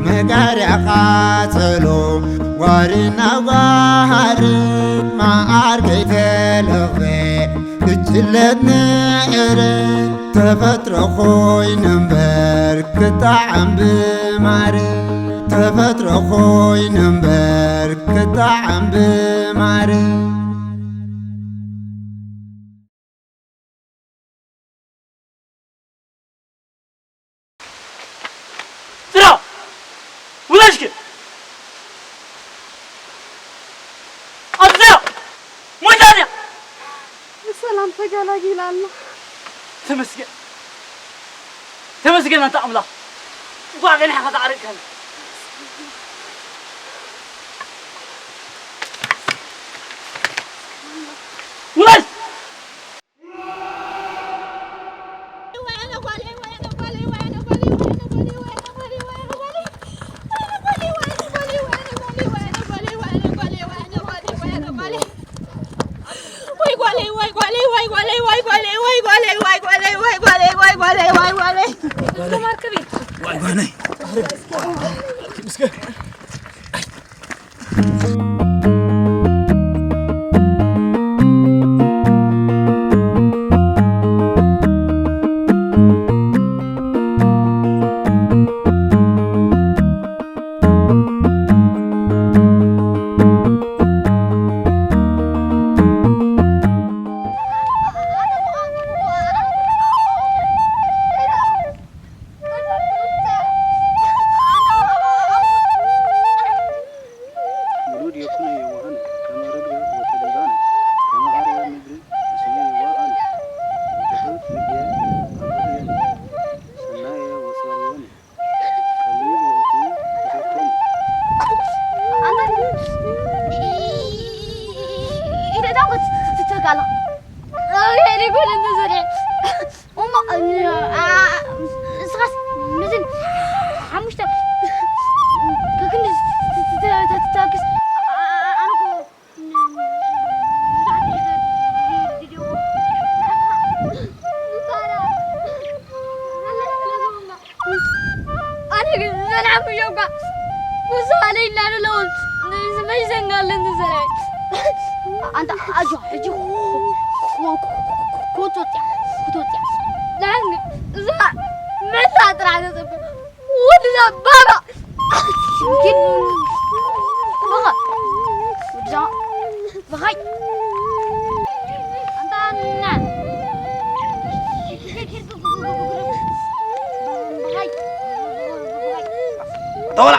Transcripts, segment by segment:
መጋርያ ቃጸሎ ጓሪ ናብ ጓሪ መዓር ከይተለኽፈ ክጅለት ንዕረ ተፈጥሮ ኮይኑ እምበር ክጣዓም ብማር ተፈጥሮ ኮይኑ እምበር ክጣዓም ብማር ስራ ውለጅክ ኣዛ ሞይታ ድያ ብሰላም ተገላጊላ ኣላ። ተመስገን ተመስገን ኣንታ ኣምላኽ እንኳዕ ገኒሕኻ ተዓረቅካኒ ውለጅ ውሉድ የኩነ የዋሃን ከመ ርግብ ወጠቢባነ ከመ ዓርወ ምድሪ እስመ የዋሃን ወትሑት ልብየ ኣንብብየኒ ሰናየ ወሳልወኒ ቀሊል ውእቱ ተሰጥኦሙ። Ita ta ku tutuka la. Ai ai ko nan zare. Uma sas mizin hamushta. Kakin takis. Ana ko. ኣነ ግን ዘንዓም እዮካ ብዙ ኣነ ይናደለውን ንዝመይ ዘንጋለን ዝዘራይ ኣንታ ኣጆ ሕጂ ክትወፅያ ክትወፅያ ንሕን እዛ ምዕሳ ጥራሕ ተፀበ ወድዛ ባባ ሽንኪን ብኸ ወድዛ ብኸይ ኣንታ ና ብኸይ ተወላ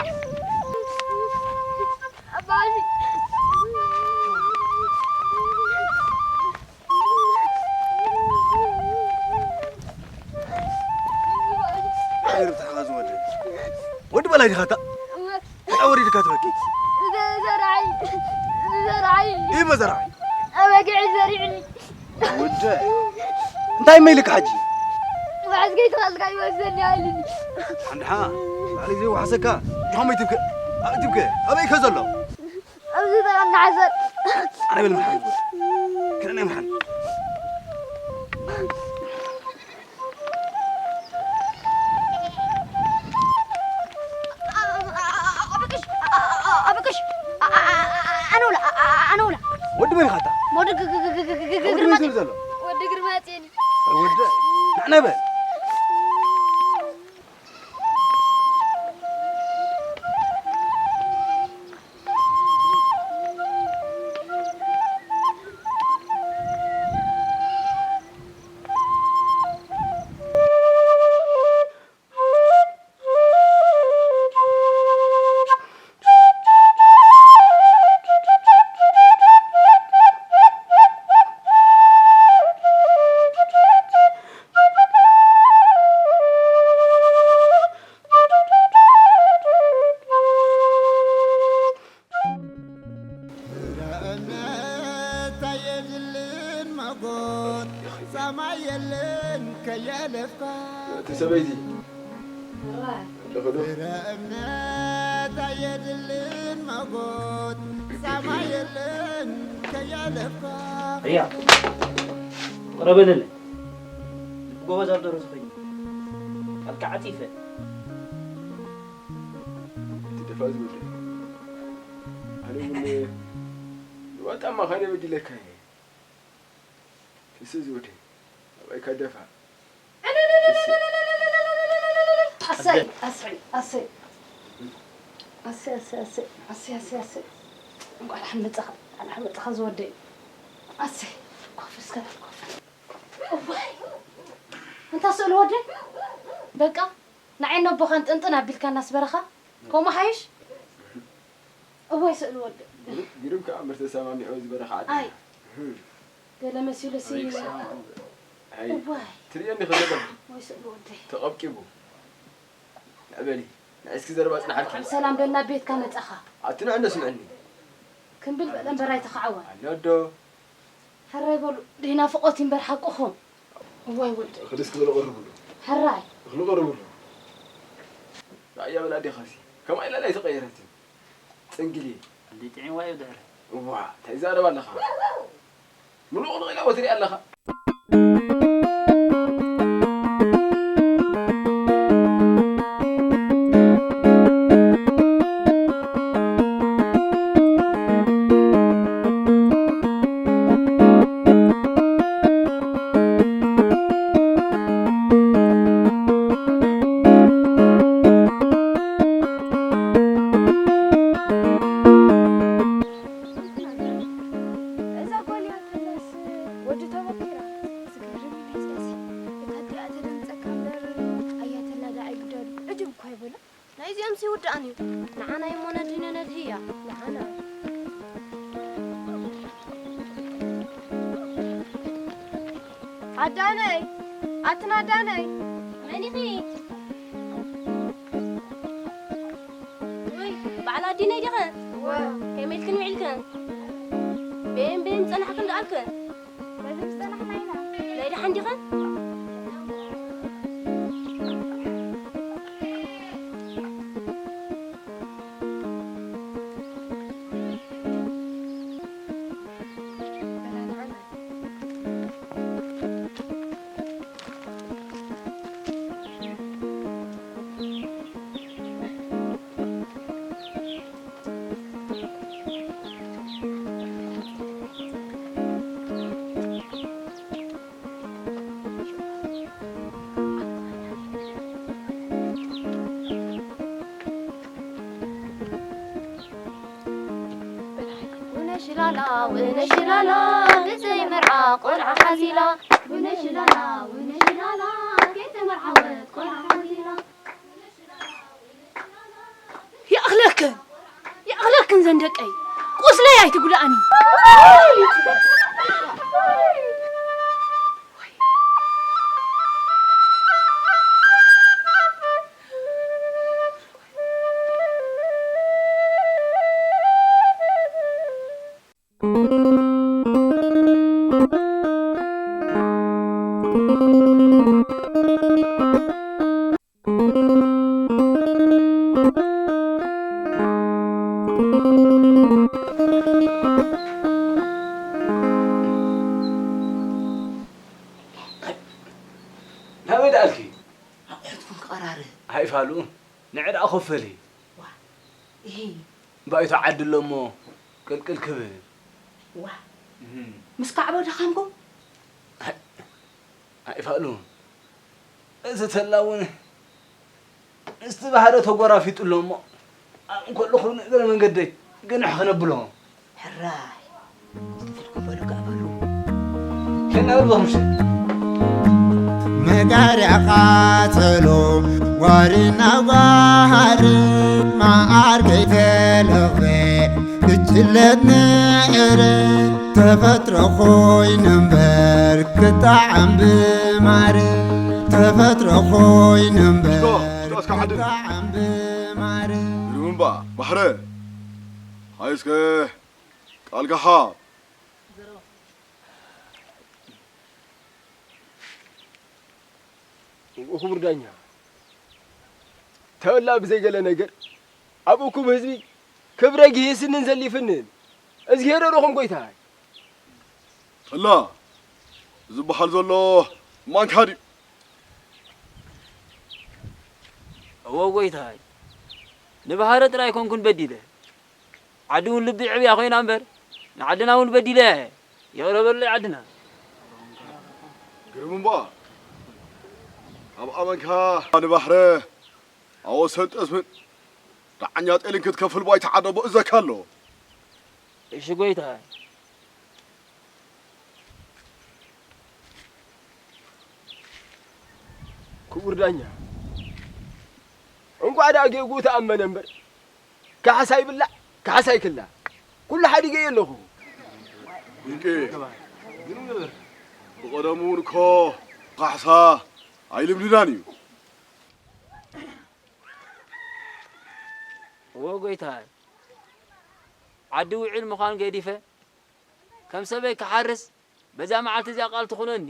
ወዲ በላይ ዲኻ እታ እንታይ ወሪድካ ትበኪ ዘርዓይ ዘርዓይ ይህ መዘርዓይ ኣበግዕ ዘሪዕኒ ወደ እንታይ መይልካ ሕጂ መዓዝ ከይተኻልካ ይወስደኒ ኣይልኒ ሓንድሓ ባዕሊ ዘይወሓሰካ ድኾመይ ትብከ ትብከ ኣበይ ከ ዘሎ ኣብዚ ተቐናሓሰር ኣነ በል ምሓን ክነነ ምሓን ኣበቅሽ ኣበቅሽ ኣነውላ ኣነውላ ወዲ መን ኢኻ እታ ወዲ ወዲ ግርማጤ መን ስም ዘሎ ወዲ ግርማጤ ወዲ ንዕነበ እምነት ኣየድልን መጎት ሰማይ የለን ከየለፍካ እቲ ሰበይቲ ፍረ እምነት ኣየድልን መጎት ሰማይ የለን ከየለፍካ እያ ቅረበለለ ጎበዝ ኣብ ደረሱ ኮይኑ ኣልካ ዓፂፈ ዝወደይ። ኣነ እውን ንዋጣማ ካነ በዲለካ እየ። እሱ ዝወደይ። ኣባይ ካደፋ። ኣሰይ፣ ኣሰይ፣ ኣሰይ። ኣሰይ፣ ኣሰይ፣ ኣሰይ። ኣሰይ፣ ኣሰይ፣ ኣሰይ፣ ኣሰይ። እንኳዕ ደሓን መጻኻ፣ እንኳዕ ደሓን መጻኻ ዝወደይ። ኣሰይ፣ ኮፍ እስከ፣ ኮፍ። እዋይ። እንታ ስእሊ ወደይ። በቃ፣ ንዓይ ነቦኻን ጥንጥን ኣቢልካ እናስበረኻ። ከምኡ ሓይሽ? እዋይ ስእሊ ወደይ። ግርም፣ ግርም ከኣ ምርተ ሰማሚዑ ዝበረኻ ዓዲ። ኣይ። ገለ መሲሉ ሲ-፣ ኣይ፣ ክሰማዕ እምበር። ኣይ፣ እዋይ። ትርእየኒ ከለኹ ወይ ስእሊ ወደይ። ተቐብቂቡ። ንዕ በሊ፣ ንዕ እስኪ ዘረባ ጽንሓልኪ። እንኳዕ ብሰላም ደህና ቤትካ መጻኻ። ኣቲ ንዕ እንዶ ስምዕኒ። ክምብል በለ እምበር ኣይተኻዕወን። ኣሎ ዶ? ሕራይ በሉ፣ ደይ ናፍቖት እዩ እምበር ሓቅኹም። እዋይ ወደይ። እኽሊ እስኪ በሉ ቀርብሉ። ሕራይ። እኽሊ ቀርብሉ። ራእያ በላ ዲኻሲ። ከምኣ ኢላ ኣይተቐየረትን። ጽንግሊ። እንዲ ጥዒም ዋይ ብድሕሪ። እዋ፣ እንታይ ይዛረብ ኣለኻ? ምሉቕ ኢልካ ትርኢ ኣለኻ። እዛ ጓል እያ ትብላስ ወዲ ተበኪራ። ዝገርም እዩ። እዛ እታ ኣዲኣ ተደምፀካ እምበር ኣያተላ ደኣ ኣይጉደሉ። ዕጅብ እኮ ኣይበሎ። ናይዚኦም ሲ ውድኣን እዩ። ንዓና እሞ ነድህኖ ነድህያ። ንዓና። ኣዳነይ፣ ኣትን ኣዳነይ። መን ኢኺ? ውይ፣ በዓል ኣዲነይ ዲኸ? እወ። ከመይ ኢልክን ውዒልክን? በየን በየን ጸናሕክን ደኣልክን? በዚ ዝጸናሕና ኢና። ናይ ደሓን ዲኸን? ውነ ሽላላ፣ ውነ ሽላላ፣ ብዘይ መርዓ ቆልዓ ሓዚላ። ውነ ሽላላ፣ ውነ ሽላላ፣ ከይተመርዓወት ቆልዓ ሓዚላ። ይኣኽለክን፣ ይኣኽለክን ዘን ደቀይ፣ ቁስለይ ኣይትጉድኣኒ። ናበይ ደኣልኪ? ኣቑሑትኩም ክቐራርብ። ኣይፋሉ፣ ንዕ ደኣ ኮፈሊ። ዋ፣ እሂ። ባይቶ ዓዲ ኣሎ እሞ ቅልቅል ክብል። ዋ፣ እህ። ምስ ካዕቦ ደኻምኩም? ኣይ፣ ኣይፋሉ። እዚ ተላ እውን ምስቲ ባህረ ተጎራፊጡ ኣሎ እሞ፣ ኣብ እንከለኹ ንእግረ መንገደይ ግንሕ ክነብሎ። ሕራይ፣ ትፍልኩ በሉ፣ ከኣ በሉ። ከናብር በምሽ። መጋርያ ቃጸሎ፣ ጓሪና ጓር፣ መዓር ከይተለኽበ፣ ክጅለት ንዕረ፣ ተፈጥሮ ኮይኑ እምበር፣ ክጣዓም ብማር፣ ተፈጥሮ ኮይኑ እምበር፣ እስከ፣ እስከ ሓደ። ክጣዓም ብማር። ሩምባ፣ ባሕረ፣ ሃይ እስከ፣ ቃልካ ሓብ። ክቡር ዳኛ፣ ተላ ብዘይ ገለ ነገር ኣብ እኩብ ህዝቢ ክብረይ ግሂስንን ዘሊፍንን እዝግሄር ርኹም ጎይታይ። ተላ፣ ዝበሃል ዘሎ ማንካ ድዩ? እወ ጎይታይ። ንባህረ ጥራይ ኣይኮንኩን በዲለ፣ ዓዲ እውን ልቢ ዕብያ ኮይና እምበር፣ ንዓድና እውን በዲለ እየ። ይቕረ በለለይ ዓድና። ግርም እምበኣር፣ ኣብ ኣመንካ ንባህረ ኣወሰን ጠስምን ዳዕኛ ጤልን ክትከፍል ባይታ ዓደቦ እዘካ ኣሎ። እሺ ጎይታ። ክቡር ዳኛ፣ እንቋዕ ደኣ ጌግኡ ተኣመነ እምበር፣ ካሕሳ ይብላዕ፣ ካሕሳ ይክላእ። ኩሉ ሓዲገ እየ ኣለኹ። ድንቂ። ብቐደሙ እውን እኮ ካሕሳ ኣይልምድናን እዩ። እወ ጎይታይ፣ ዓዲ ውዒል ምዃን ገዲፈ፣ ከም ሰበይ ክሓርስ በዛ መዓልቲ እዚኣ ቃል ትኹነኒ።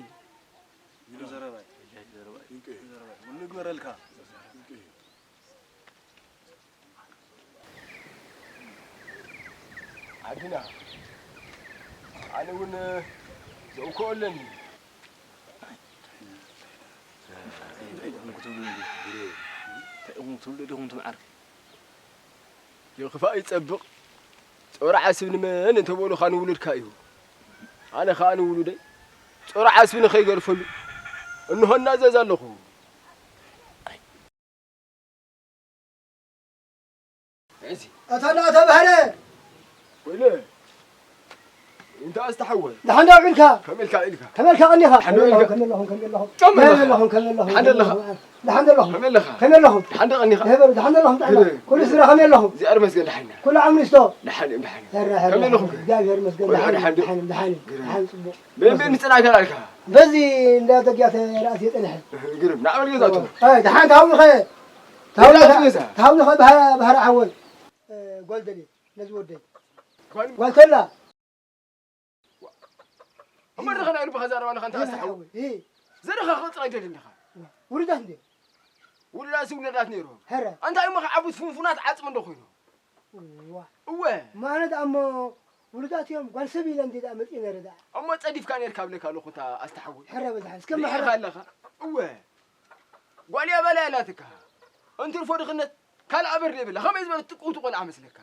ንግበረልካ። ዓድና፣ ኣነ እውን ዘውክኦ ኣለኒ። እንታይ ኢኹም ክትብሉ እንዲኹም? እንታይ ኢኹም ክትብሉ ዲኹም ትምዓር? የኽፋእ ይጸብቕ፣ ጾር ዓስብ ንመን እንተበሉኻ ንውሉድካ እዩ። ኣነ ኸኣ ንውሉደይ ጾር ዓስቢ ንኸይገድፈሉ እንሆ እናዘዝ ኣለኹ። እዚ ኣታ ናተ ባህረ! ወይለ! እንተ ኣስተሓወ! ደሓን ዶ ውዒልካ? ከመይ ኢልካ ኢልካ? ከመይ ኢልካ ቀኒኻ? ደሓን ዶ ውዒልካ? ከመይ ኣለኹም? ከመይ ኣለኹም? ጨም ከመይ ኣለኻ? ኣለኹም? ከመይ ኣለኹም? ደሓን ዶ ኣለኻ? ደሓን ዶ ኣለኹም? ከመይ ኣለኻ? ከመይ ኣለኹም? ደሓን ዶ ቀኒኻ? ደህበሩ፣ ደሓን ዶ ኣለኹም? ደሓን ግረ። ኩሉ ስራ ከመይ ኣለኹም? እግዚኣብሔር ይመስገን ደሓን ኢና። ኩሉ ዓምሊስቶ? ደሓን እዮም፣ ደሓን እዮም። ደህበሩ፣ ደህበሩ። እግዚኣብሔር ይመስገን ወይለ ደሓን፣ ደሓን ዶ? ደሓን፣ ደሓን፣ ግረ። ደሓን ጽቡቕ። በየን በየን ንጽናገር ኣልካ? በዚ እንዳ ደጊያ ተራእሲ የጸንሐ። ግርም፣ ንዓመል ገዛ ኣቶ። ኣይ፣ ደሓን ታውኸ። ገዛ ታውኸ፣ ኣቶ ገዛ። ታውኸ ባህራ፣ ባህራ ሓወይ። እ፣ ጓል ደልየ፣ ነዚ ወደይ። ጓል? ጓል ተላ። እሞ ንኸ ናይ ልብኻ ዘረባ ንኸ እንታይ ኣስተሓው? እ። ዘረኻ ክቕጽል ኣይደልን ዲኻ? ውሉዳት እንድዮም። ውሉዳት ሲ ውሉዳት ነይሮም። ሐረ። እንታይ እሞ ከዓቡት ፍንፉናት ዓጽሚ እንዶ ኮይኑ? እዋ። እወ። ማለት ኣሞ ውሉዳት እዮም፣ ጓል ሰብ ኢለ እንዴ ደኣ መጺኤ ነረ ደኣ። እሞ ጸዲፍካ ነርካ እብለካ ኣለኹ እታ ኣስተሓወይ። ሕረ በዝሓ፣ እስከ ርኢኻ ማሕረ ኣለኻ? እወ። ጓል እያ በላ ኢላትካ። እንትርፎ ድኽነት ካልእ ኣበር ዘይብላ። ከመይ ዝበለት ጥቁውቲ ቆልዓ መስለካ?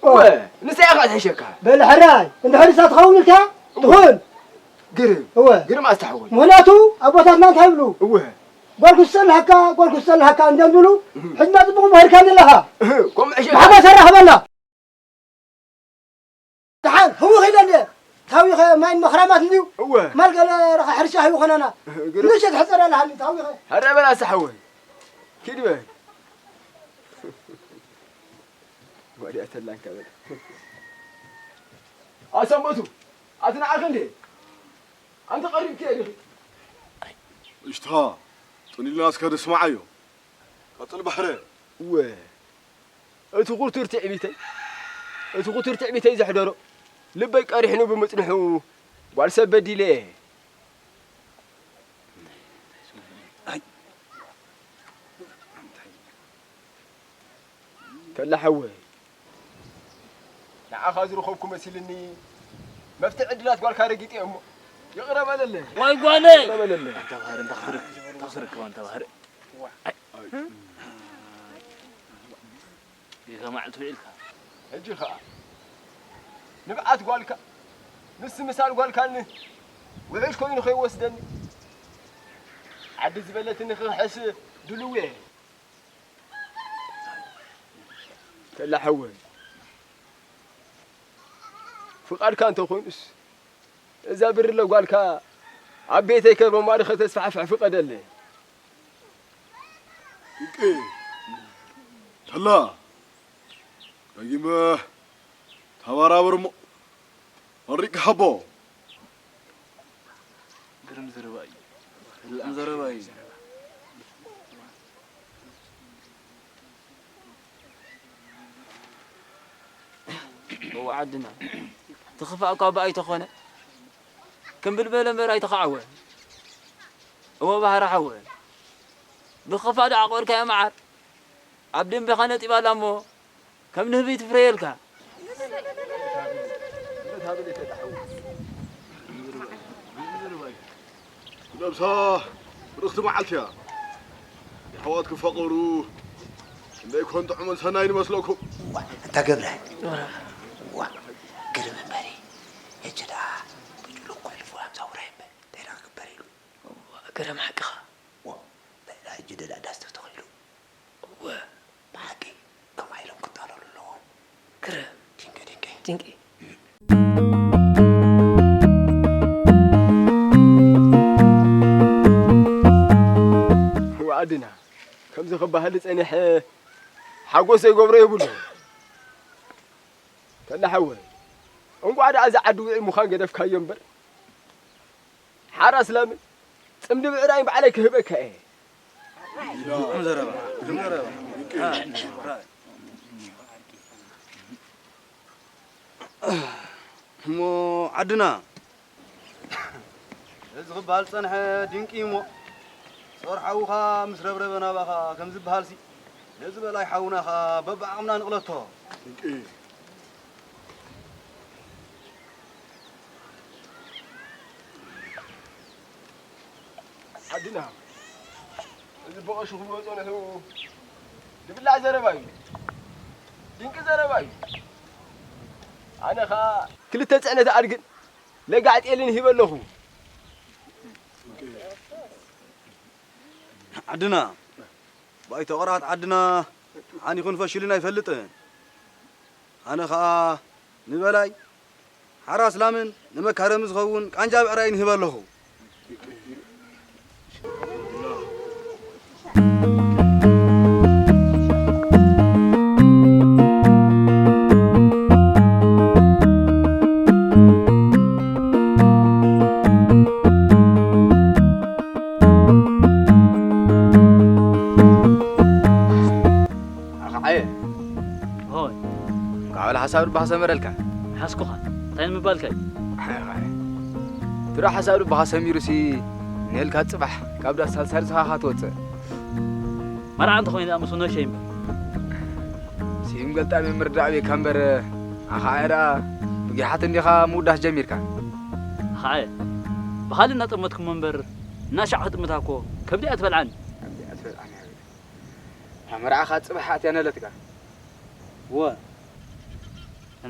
እወ። እወ። ንሳ ኢኻ ትሕሸካ። በል ሕራይ፣ እንድሕር ንሳ ትኸውን ኢልካ እወ። ትኹን። ግርም። እወ። ግርም ኣስተሓወይ። ምኽንያቱ ኣቦታትና እንታይ ይብሉ? እወ። ጓል ክስጸልሃካ፣ ጓል ክስጸልሃካ እንደ እንድሉ፣ እህ። ሕጅና ጽቡቕ ምኽርካኒ ኣለኻ። እህ፣ ከምኡ ዕሸል ብሓጎስ ኣራኽበና። ደሓን፣ ህውኽ ኢለ እንደ፣ ታዊኸ ማይን መኽራማት እንድዩ። እወ። ማል ገለ ረኸ ሕርሻ ህይወኸናና። እህ፣ ግርም። ንእሸት ሕጸር ኣለሃኒ፣ ታዊኸ። ሀረ በል ኣሰሓወይ። ኪድ በል። ወዲያ ተላንካ በል። ኣሰንበቱ፣ ኣትንዓኽ እንዴ? ኣንተ ቀሪብኪ ኢኺ። እሽታ፣ ጽን ኢልና እስከ ንስማዓዮ። ቀጽል ባሕረ። እወ፣ እቲ ኩርቱር ትዕቢተይ፣ እቲ ኩርቱር ትዕቢተይ ዘሕደሮ፣ ልበይ ቀሪሕኑ ብምጽንሑ፣ ጓል ሰብ በዲለ እየ። ተላ ሓወይ፣ ንዓኻ ዝረኸብኩ መሲልኒ፣ መፍትሒ ዕድላት ጓልካ ረጊጠ እሞ፣ ይቕረ በለለይ። ዋይ ጓለይ! ይቕረ በለለይ። ኣንታ ባህሪ፣ እንታ ክትርክ-፣ እንታ ክትርክባ፣ እንታ ባህሪ። ኣይ። ጌጋ መዓልቲ ውዒልካ። ሕጂ ኸኣ፣ ንብዓት ጓልካ፣ ምስ ምሳል ጓልካኒ፣ ውሑድ ኮይኑ ከይወስደኒ፣ ዓዲ ዝበለትኒ ክኽሕስ ድልው እየ። ተላ ሓወይ፣ ፍቓድካ እንተኾይኑስ፣ እዛ ብርለ ጓልካ ኣብ ቤተይ ከበማሪ ከተስፋሕፍሕ ፍቐደለይ። ድቂ፣ ተላ፣ ደጊመ ተባራበር እሞ፣ መሪቅ ሃቦ። ግርም ዘረባ እዩ። ግርም ዘረባ እዩ። እወ ዓድና፣ እቲ ክፋእ እኳ ብኣይ ተኾነ፣ ክምብል በለ እምበር ኣይተኻዕወ። እወ ባህሪ ሓወ፣ ብኽፋእ ዶ ዓቖርካዮ መዓር? ኣብ ደንበኻ ነጢባ ኣላ እሞ፣ ከም ንህቢ ትፍረየልካ። ነብሳ ብርኽቲ መዓልቲ እያ። የሕዋት ክፋቐሩ፣ ዘይኮን ጥዑምን ሰናይን ይመስለኩም። ዋ፣ እንተ ገብረ። ዋ፣ ግርም እምበሪ። ሕጂ ደኣ ብጭሉቕ ኮሊፉ ኣብዛ ውራይ እምበር፣ እንታይ ደኣ ክግበር ኢሉ? ግርም ሓቅኻ። ዋ፣ በላ ሕጂ ደኣ ዳስ ተተኺሉ። እወ። ብሓቂ ከምኣ ኢሎም ክጣለሉ ኣለዎም። ግርም። ድንቂ፣ ድንቂ። ድንቂ። ወዓድና ከምዚ ክበሃል ዝጸንሐ ሓጎስ ዘይገብሮ የብሉን። ከላ ሓወይ፣ እንቋዕ ደኣ እዚ ዓዲ ውዑይ ምዃን ገደፍካዮ እምበር፣ ሓራስ ላምን ጽምዲ ብዕራይን ባዕለይ ክህበካ እየ። ግሩም ዘረባ፣ ግሩም ዘረባ። እሞ ዓድና፣ እዚ ክበሃል ዝጸንሐ ድንቂ እዩ እሞ፣ ጾር ሓውኻ ምስ ረብረበ ናባኻ ከም ዝበሃልሲ፣ ነዚ በላይ ሓውናኻ በብዓቕምና ንቕለቶ። ድንቂ እዩ። ዓድና፣ እዚ በቐሹ ክብሎ ጸኒሑ ዝብላዕ ዘረባ እዩ። ድንቂ ዘረባ እዩ። ኣነ ኸኣ ክልተ ጽዕነት ኣድግን ለጋዕ ጤልን ሂበ ኣለኹ። ዓድና፣ ባይቶ ቕርዓት ዓድና ሓኒኹን ፈሺሉን ኣይፈልጥን። ኣነ ኸኣ ንበላይ ሓራስ ላምን ንመካረሚ ዝኸውን ቃንጃ ብዕራይን እህበ ኣለኹ። ኣኸዓየ። ሆይ። እንኳዕ ወላ ሓሳብ ልብኻ ሰመረልካ። ሓስኩኻ። እንታይ ንምባልካ እዩ? ኣኸዓየ፣ ኣኸዓየ። ትሮ ሓሳብ ልብኻ ሰሚሩሲ ንኤልካ ጽባሕ ካብ ዳስ ሳልሳልስኻ ኢኻ ትወጽእ። መርዓ እንተኾይኑ ደኣ ምስ ነሸይ እምበር። ሲም ገልጣሚ ምርዳእ ቤካ እምበር፣ ኣኸዓየ ደኣ ብጊሓት እንዲኻ ምውዳስ ጀሚርካ። ኣኸዓየ፣ ብኻልእ እናጠመትኩሞ እምበር፣ እናሻዕ ክጥምታ እኮ ከብዲ እያ ትበልዓኒ። ከብዲ እያ ትበልዓኒ። ኣብ መርዓኻ ጽባሕ ኣትያ ነለትካ። እወ፣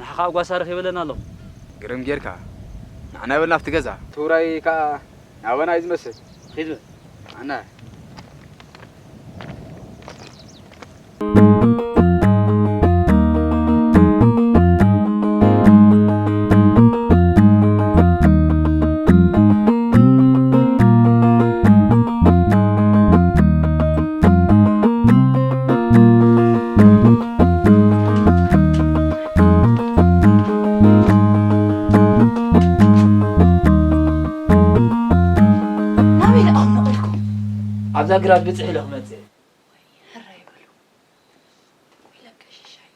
ንዓኻ ጓሳ ረኺበለን ኣለኹ። ግርም ጌርካ። ንዓና በል ናብቲ ገዛ። እቲ ውራይ ከኣ ናባና እዩ ዝመስል። ኺድ በል። ንዓና። ናበይ ደኣ ነቒልኩም? ኣብዛ ግራት ብጽሕ ኢለ ክመጽእ። ሕራይ በሉ። ኢለከ ሽሻይ።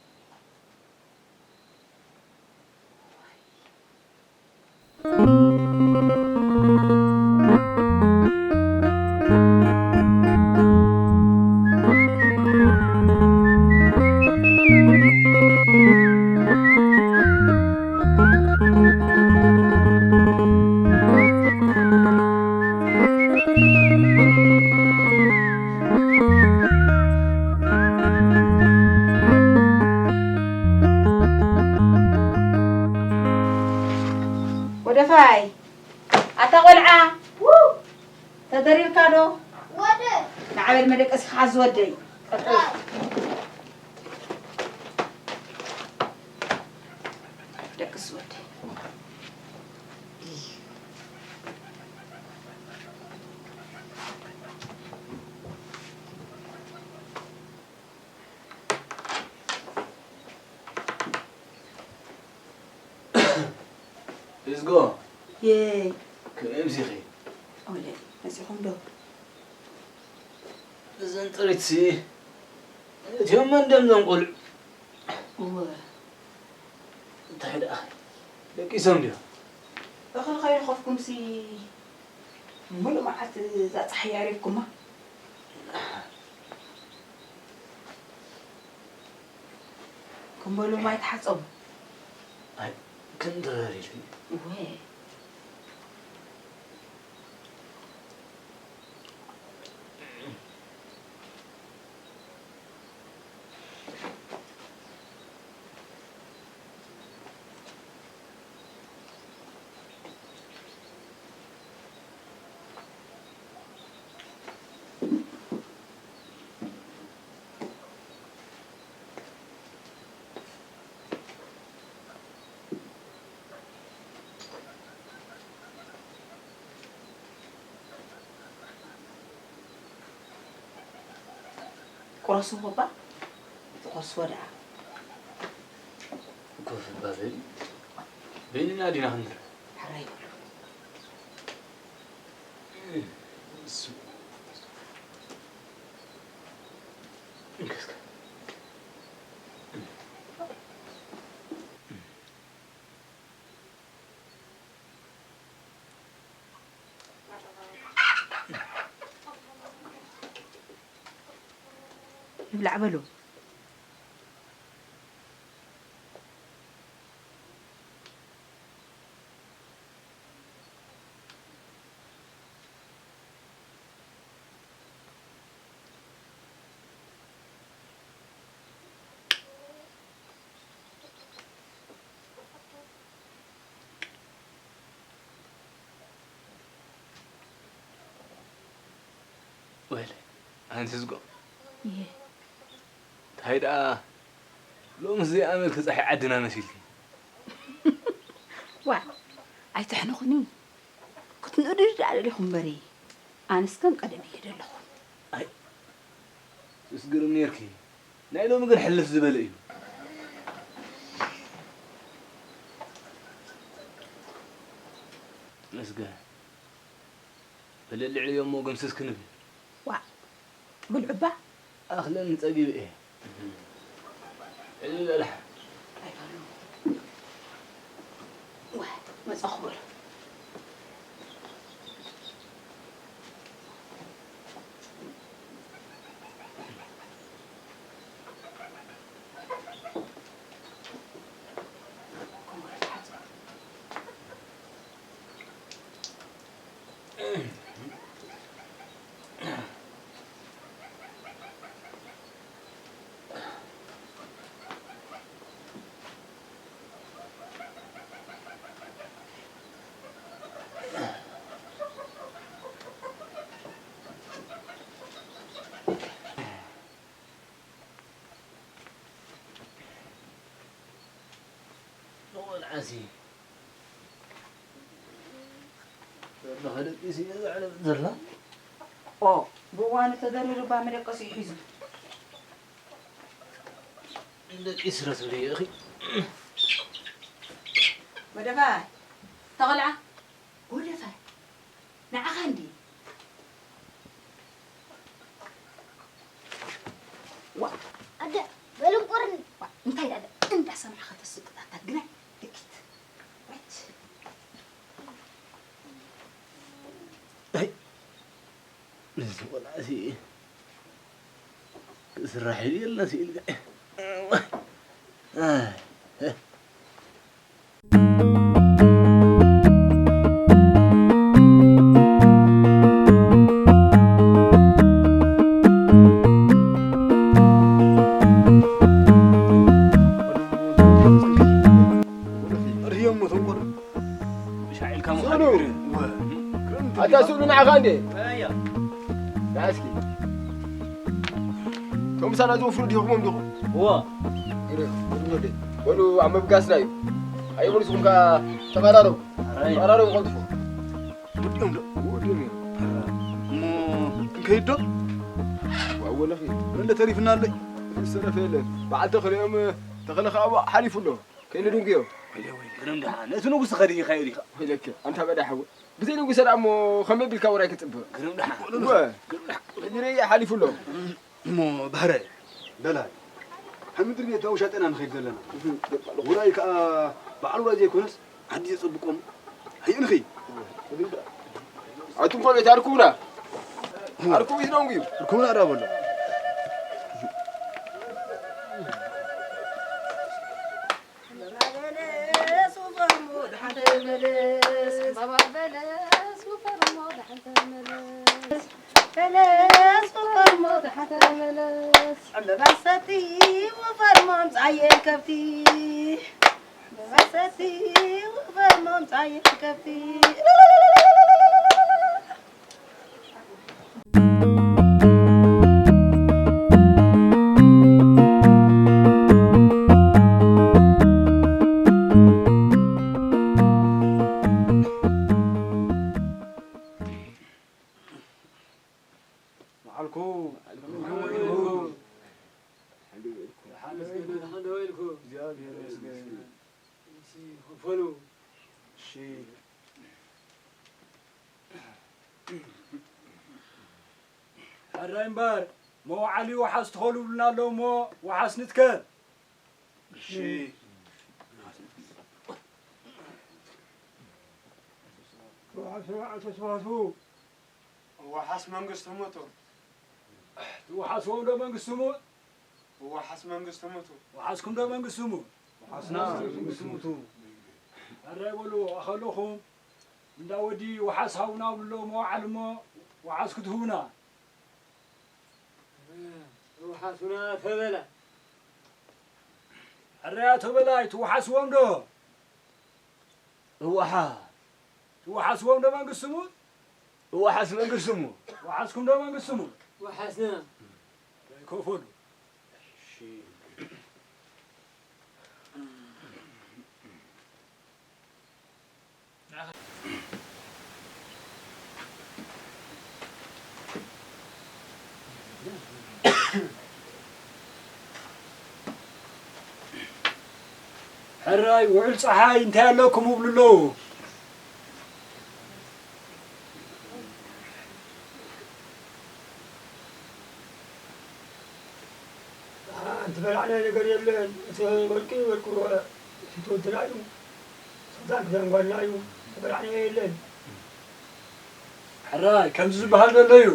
ወደፋይ፣ ኣታ ቆልዓ፣ ተደሪርካ ዶ? ወደ ንዓበል መደቀሲ ክሓዝ ወደይ። ቀጥል። ደቅስ ወደይ። እዝጎ። የይ። ከመይ ኣምሲኺ? ኦለ፣ መጺኹም ዶ? እዘን ጥሪትሲ እትዮም መንደም ዘን ቆልዑ። እወ። እንታይ ደኣ? ደቂሶም ድዮም? እኽሊ ከይረኸብኩምሲ፣ ምሉእ መዓልቲ እዛ ጸሓይ ኣሪፍኩማ። ከም በሉ ማይ ተሓጸቡ። ኣይ፣ ክንድረር ኢሉ። እወ። ቁረስዎ እባ፣ እቲ ቁረስዎ ደኣ። ኮፍ እባ በሊ። በይንና ዲና ክንድረ? ሕራይ በሉ። እሱ። እንከስከ። ይብላዕ በሉ። ወይለ፣ ኣንቲ ዝጎ። እየ። እንታይ ደኣ ሎምስ ዘይኣመልኪ ጸሓይ ዓድና መሲልኪ። ዋ፣ ኣይተሕንኹኒ። ክትንእዱ ደኣ ደሊኹም እምበሪ፣ ኣነስ ከም ቀደም እየ ደለኹ። ኣይ፣ ትስግርም ኔርኪ። ናይ ሎሚ ግን ሕልፍ ዝበለ እዩ። መስገን። በል ልዕልዮ እሞ ገምስስ ክንብል። ዋእ፣ ብልዑባ። ኣኽለኒ ጸጊበ እየ። ዕልል በል። ኣይበሉ። ዋእ፣ መጻኹ በሉ። ንቆልዓሲ፣ በርኻ ደቂሱ እየ ዘዕለብ ዘላ። ኦ፣ ብእዋኑ ተደሪሩ እባ መደቀሲኡ ሒዙ። ደቂስ ረስብሪ ኢኺ። ወደፋይ፣ ተቖልዓ። ወደፋይ፣ ንዓኻ እንዲ። ዋ፣ ኣደ፣ በልም ቁርን። ዋ፣ እንታይ ደኣ እንዳሰማዕኻ ተስቅጣታ ግና ደቂት። ዋች። ኣይ፣ ነዚ ቆልዓ እዚ ክስራሕ ኢሉ የለን ስኢልካ። ኣይ፣ ርህዮሞ ተንኮል። ሻዒልካ ስእሉ። ምዃን ይግርም። ኣታ ስእሉ ንዓኻ እንዴ? ኣያ። ና እስኪ። እቶም ምሳና ዝወፍሩ ዲኹም ዲኹም? እዋ። ግርም፣ ግርም ወደይ። በሉ ኣብ ምብጋስና እዩ። ኣይበሉ ንስኹም ከኣ ተቐራረቡ። ኣራይ። ተቐራረቡ ቀልጥፉ። ወዲኦም ዶ? ወዲኦም እዮም። እሞ ክንከይድ ዶ? ዋእ ወለኺ። መለ ተሪፍና ኣሎ። ዝተረፈ የለን። በዓል ተኽለ እዮም፣ ተኽለ ከኣ ሓሊፉ ኣሎ። ከይንድንጉዮ። ወይለ፣ ወይለ። ግርም ደሓን። እቲ ንጉስ ኸዲ ይኸይድ ኢኻ። ወይለከ፣ ኣንታ በዳ ሓወይ። ብዘይ ንጉሰ ደኣ እሞ ከመይ ቢልካ ወራይ ክጽብቕ? ግርም ደሓን። እወ። ግርም ደሓን። ወይለ። ግርም ደሓን። እሞ ባህረ፣ በላይ፣ ካብ ምድሪ ቤት ውሻጠና ንኸይድ ዘለና። እህ፣ ደቂ ባዕሉ። ውራይ ከኣ በዓል ውራይ ዘይኮነስ፣ ዓዲ የጸብቆም። ኣይእንኺ። ኣቱም ቆልዑት ኣርኩቡና። ኣርኩቡ ይዝነንጉ እዩ። ኣርኩቡና ዳ በሎ። በለስ ወፈርሞ ደሓን ተመለስ። በለስ ወፈርሞ ደሓን ተመለስ። ዕምበባ ሰቲ ወፈርሞ ኣምጻየን ከብቲ። ዕምበባ ሰቲ ወፈርሞ ኣምጻየን ከብቲ። መዓልኩ። በሉ። እሺ። ሕራይ እምበር፣ መውዓሊ ወሓስ ትኸሉልና ኣሎ እሞ፣ ወሓስ ንትከል። እሺ። ወሓስ ንዓል ተስፋቱ። ወሓስ መንግስቱ ሙቱ። ትወሓስዎም ዶ መንግስቱ ሙት? ወሓስ መንግስቱ ሙቱ። ወሓስኩም ዶ መንግስቱ ሙት? ወሓስና መንግስቱ ሙቱ። ሕራይ በሉ፣ ኣኸለኹም እንዳ ወዲ ወሓስ ሃቡና ብሎ መዋዓል እሞ፣ ወሓስ ክትህቡና። ወሓሱና ተበላ። ሕራይ ኣቶ በላይ፣ ትወሓስዎም ዶ? እወሓ። ትወሓስዎም ዶ መንግስቱ ሙት? እወሓስ መንግስቱ ሙት። ወሓስኩም ዶ መንግስቱ ሙት? ወሓስና። ኣይከፈሉ። እሺ። ሕራይ ውዕል ጸሓይ እንታይ ኣለኩም ይብሉ ኣለዉ። ኣንቲ በላዕናዮ ነገር የለን። እቲ ወርቂ ወርቂ ሽቶ ወድና እዩ። ክዳን ክዳን ጓልና እዩ። ተበላዕናዮ የለን። ሕራይ ከምዚ ዝበሃል ዘሎ እዩ።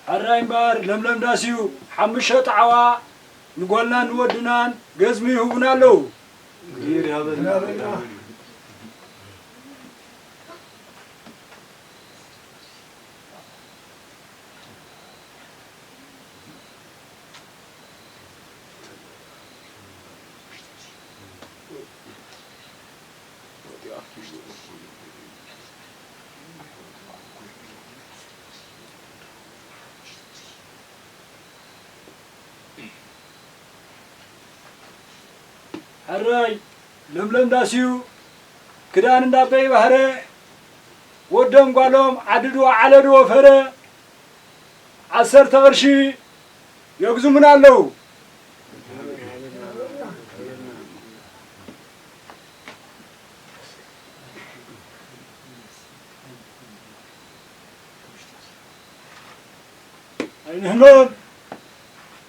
ሕራይ እምበር ለምለም ዳስ እዩ። ሓሙሽተ ጣዕዋ ንጓልናን ንወድናን ገዝሚ ይህቡና ኣለዉ። ሕራይ ለምለም ዳስ እዩ። ክዳን እንዳበይ ባህረ ወዶም ጓሎም ዓዲ ድወ ዓለ ድወ ፈረ ዓሰርተ ቅርሺ የግዝሙና ኣለዉ። ኣይንሕመም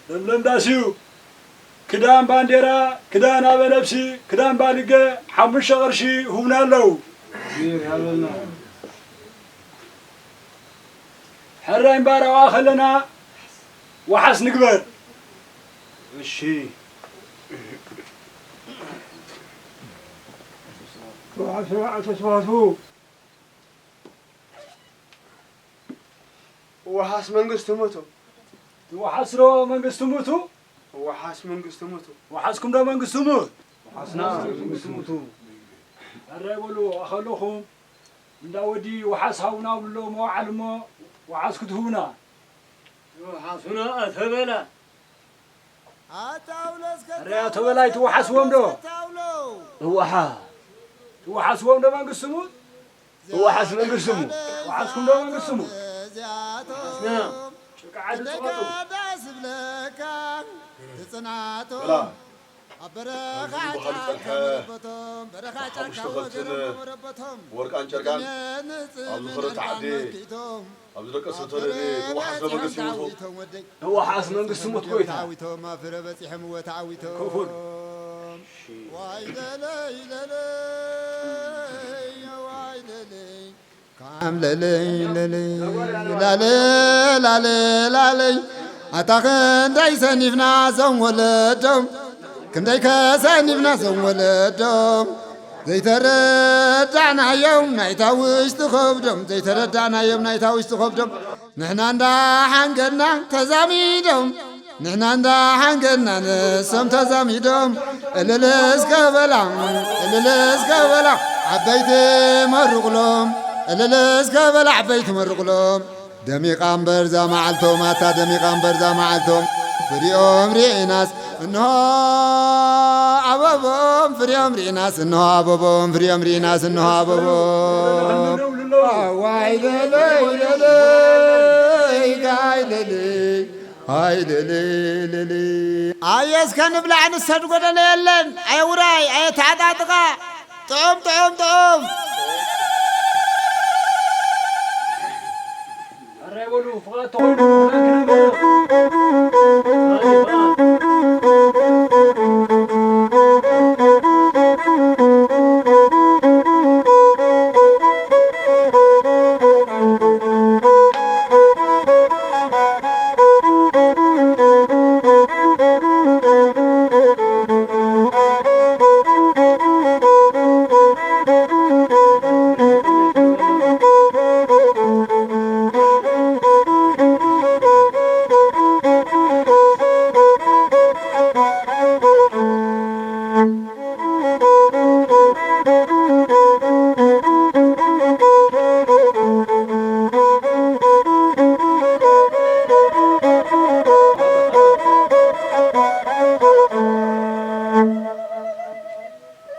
ለምለም ዳስ እዩ። ክዳን ባንዴራ፣ ክዳን ኣበ ነብሲ፣ ክዳን ባልገ ሓሙሽተ ቅርሺ ይሁብና ኣለዉ። ይሃበልና። ሕራይ እምበኣር ኣብኣ ከለና ወሓስ ንግበር። እሺ። ወሓስ ንዓል ተስፋቱ። ወሓስ መንግስቱ ሙቱ። ወሓስ ዶ መንግስቱ ሙቱ? ወሓስ መንግስቱ ሙቱ። ወሓስኩም ዶ መንግስቱ ሙት? ወሓስና መንግስቱ ሙቱ። ሕራይ በሉ ኣኸለኹም እንዳ ወዲ ወሓስ ሃቡና ብሎ መዋዓል እሞ ወሓስ ክትህቡና። ወሓሱና ኣተበላ። ኣረ ኣቶ በላይ ትወሓስዎም ዶ? እወሓ። ትወሓስዎም ዶ መንግስቱ ሙት? እወሓስ መንግስቱ ሙት። ወሓስኩም ዶ መንግስቱ ሙት? ወሓስና። ጭቃ ዓዲ ጽቐጡ። በላ። ኣብ በረኻ ጫካ መረበቶም፣ በረኻ ጫካ ወገኖም መረበቶም። ወርቃን ጨርቃን ኣብ ዝኸደት ዓዲ፣ ኣብ ዝደቀሰቶ ደዴ፣ ትወሓስ ዶ መንግስቲ ሙት? እወሓስ መንግስቲ ሙት ጎይታ። ዳዊቶም ኣብ ፍረ በጺሖም እወ ተዓዊቶም። ከፉል። ዋይ ለለይ ለለይ፣ ዋይ ለለይ። ካም ለለይ ለለይ፣ ላለ ላለ ላለይ። ኣታ ክንደይ ሰኒፍና ዞም ወለዶም፣ ክንደይ ከሰኒፍና ዞም ወለዶም። ዘይተረዳዕናዮም ናይታ ውሽጢ ከብዶም፣ ዘይተረዳዕናዮም ናይታ ውሽጢ ከብዶም። ንሕና እንዳ ሓንገድና ተዛሚዶም፣ ንሕና እንዳ ሓንገድና ንሶም ተዛሚዶም። እልል እስከ በላ፣ እልል እስከ በላ ዓበይቲ መርቑሎም፣ እልል እስከ በላ ዓበይቲ መርቑሎም። ደሚቓ እምበር ዛ መዓልቶም፣ ኣታ ደሚቓ እምበር ዛ መዓልቶም። ብሪኦም ርኢናስ እንሆ ኣበቦም ፍሬዮም ርኢናስ፣ እንሆ ኣበቦም ፍሬዮም ርኢናስ፣ እንሆ ኣበቦም። ኣዋይ ለለይ ለለይ፣ ጋይ ለለይ፣ ኣይ ለለይ ለለይ። ኣየ እስከ ንብላዕ ንሰድ ጎደሎ የለን። ኣየ ውራይ፣ ኣየ ተዓጣጥቓ። ጥዑም፣ ጥዑም፣ ጥዑም። ኣራይ በሉ፣ ፍቓድ ተኾይኑ፣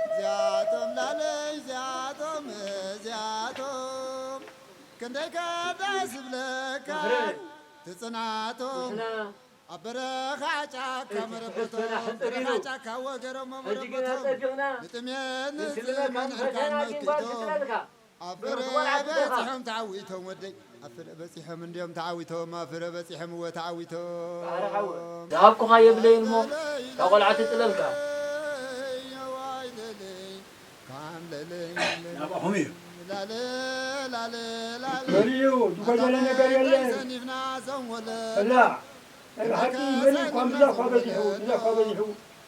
እዚኣቶም ላለይ፣ እዚኣቶም፣ እዚኣቶም ክንደይ ከ ደስ ዝብለካ ትጽናቶም። ኣብ በረኻ ጫካ መረበቶም፣ በረኻ ጫካ ወገሮሞ መረበቶም። ንጥሜት ንስልመት ንጽመን ሕርቃን መኪቶም። ኣብ ፍረ በጺሖም ተዓዊቶም ወደይ፣ ኣብ ፍረ በጺሖም እንድዮም ተዓዊቶም፣ ኣብ ፍረ በጺሖም እወ ተዓዊቶም። ዝሃብኩኻ የብለይን እሞ፣ ካብ ቆልዓ ትጥለልካ። ናባኹም እዩ። በልዩ፣ ዝጎደለ ነገር የለን። እላ፣ ናይ ብሓቂ መሊእኳም፣ እዛ እኳ በዚሑ፣ እዛ እኳ በዚሑ።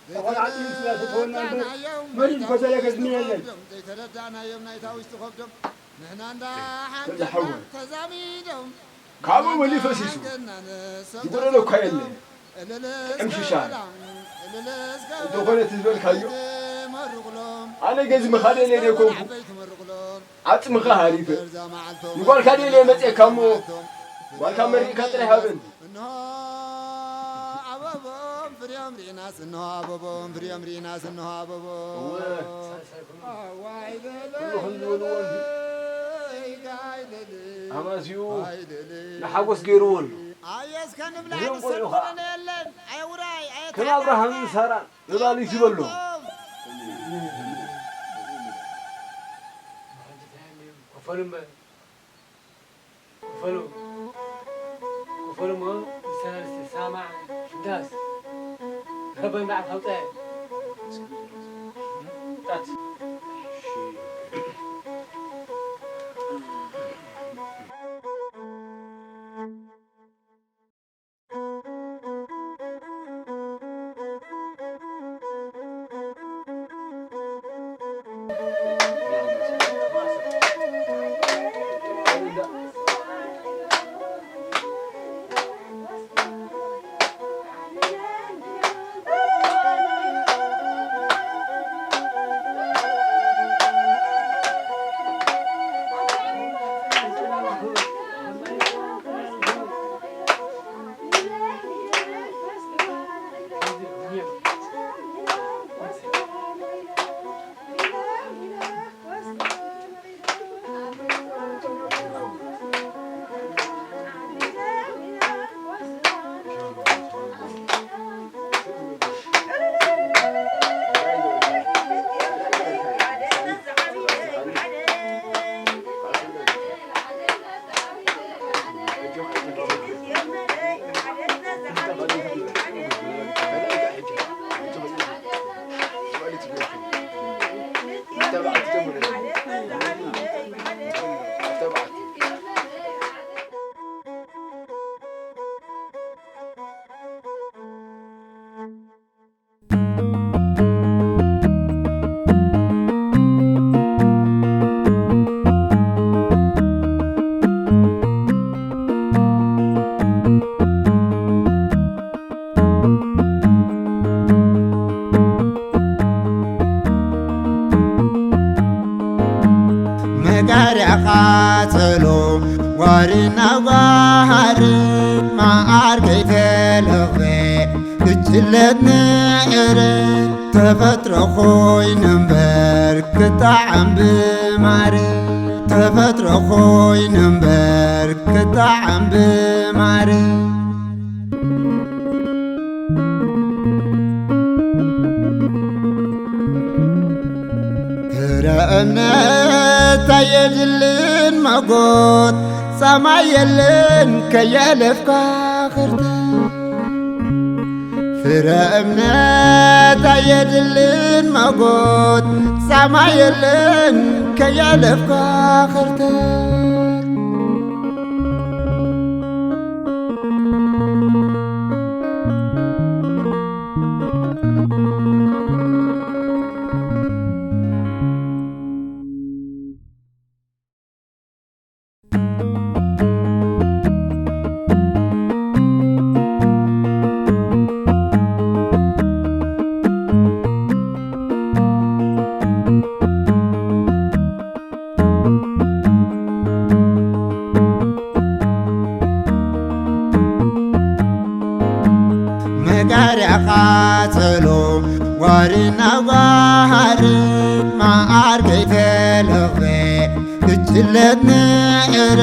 ተኾልዓጢ ስላ ተተወና እምበር፣ መሊእ ዝጎደለ ገዝሚ የለን። ዘይተረዳእናዮም ናይታ ውሽጢ ከብዶም፣ ንሕና እንዳ ሓንቲ ተዛሓወ። ተዛሚዶም። ካብኡ መሊኡ ፈሲሱ። ዝጎደሎ እኳ የለ። ጥዕም ሽሻ። እንተኾነ እቲ ዝበልካዮ፣ ኣነ ገዝሚ ካደልየ ዘይኮንኩ፣ ዓጽምኻ ሃሪፈ። ንጓልካ ደልየ መጽኤካ እሞ፣ ጓልካ መሪቕካ ጥራይ ሃበኒ። እንሆ ኣበቦም ፍርዮም ርኢናስ፣ እንሆ ኣበቦም ፍርዮም ርኢናስ፣ እንሆ ኣበቦም። እወ። ኣዋይ ለለይ ኩሉ ከም ዝበልዎ እንዲ። ለለይ፣ ጋይ ለለይ፣ ኣማስዩ ንሓጎስ ገይርዎ ኣሎ። ኣየ እስከ ንብላዕ እዞም ቆልዑ ንሰድ ከዓ ጎደሎ የለን። ኣየ ውራይ፣ ኣየ ከም ታዕጣ። ኣብርሃምን ሳራን ምባል እዩ ዝበሎ። ክፈሉ እምበር። ክፈሉ። ክፈሉ እሞ ንሰለስተ ሳማዕ ሽንዳስ። ከበን በዓል ከውፀ። ጣት። መጋርያ ቃጸሎ ዋሪ ናብ ጋህሪ መዓር ከይተለኽበ ድለት ንዕረ ተፈጥሮ ኮይኑ እምበር ክጣዓም ብማረ። ተፈጥሮ ኮይኑ እምበር ክጣዓም ብማረ። ፍረ እምነት ኣየድልን መጎት ጻማ የለን ከየለፍካ ክርተ። ፍረ እምነት ኣየድልን መጎት ጻማ የለን ከየለፍካ ክርተ። መጋርያ ቃጸሎ ዋሪና ጓሃር መዓር ከይተለኽበ ክጅለት ንዕረ።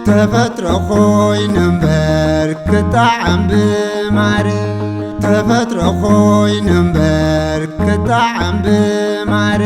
ተፈጥሮ ኮይኑ እምበር ክጣዓም ብማረ። ተፈጥሮ ኮይኑ እምበር ክጣዓም ብማረ።